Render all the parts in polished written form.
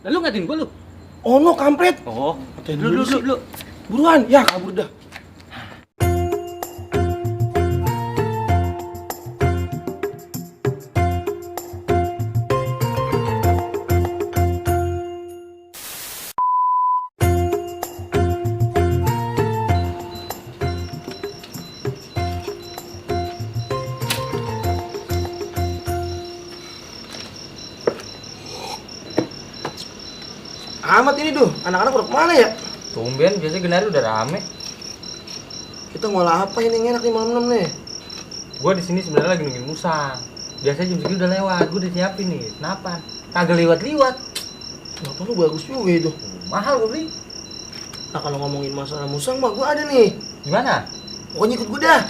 Lalu ngatin gua lu. Oh no, kampret. Oh, Katain lu. sih. Buruan, ya kabur dah. Amat ini tuh, anak-anak udah kemana ya? Tumben, biasanya Genari udah rame. Kita ngolah apa ini yang enak nih malam-malam nih? Gua di sini sebenarnya lagi nungguin Musang. Biasanya jam segini udah lewat, gua udah siapin nih. Kenapa? Kagak liwat-liwat. Kenapa lu bagus juga itu? Mahal gua beli. Nah kalau ngomongin masalah musang mah gua ada nih. Gimana? Pokoknya ikut gua dah.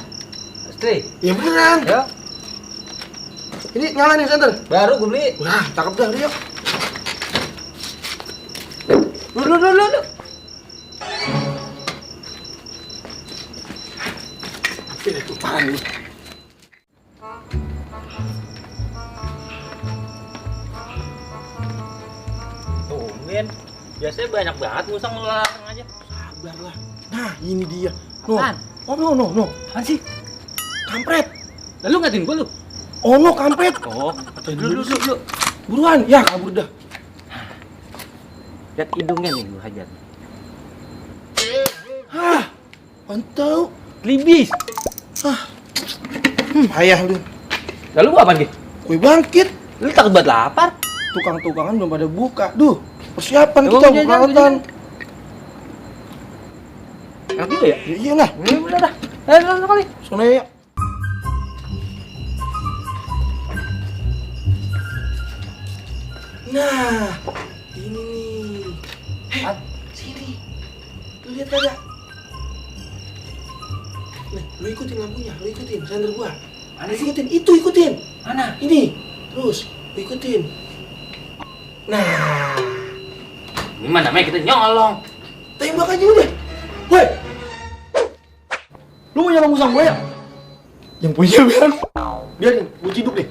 Pasti. Ya beneran. Ayo, Ini nyala nih senter. baru gua beli. Wah, cakep dah, yuk. Lu. Itu parah lu. Tumben. Biasanya banyak banget Musang lu langsung aja. Sabar lah. Nah, ini dia. No. Apaan? Oh no. Apaan sih? Kampret. Lalu ngatin gua lu. Oh no, kampret. Oh, Katain lu. Buruan, ya kabur dah. Lihat hidungnya nih gua hajar. Hah, pantau. Libis. Ayah lu. Lalu gua apaan, Ki? Kue bangkit. Lu takut buat lapar? Tukang-tukangan belum pada buka. Duh, persiapan Ya, kita gua mau jajan, perawatan. Enak juga ya? Ya iyalah. Udah dah. Ayo kali. Sana ya. Nah, ini nih. Hei, sini. Lu lihat kagak? Nih, lu ikutin lampunya, lu ikutin senter gua. Mana sih? Ikutin. Mana? Ini. Terus, lu ikutin. Nah, Ini mana namanya kita nyolong. tembak aja udah. Woi. Lu mau nyolong musang gua ya? Yang punya biarin. Biarin, gua ciduk deh.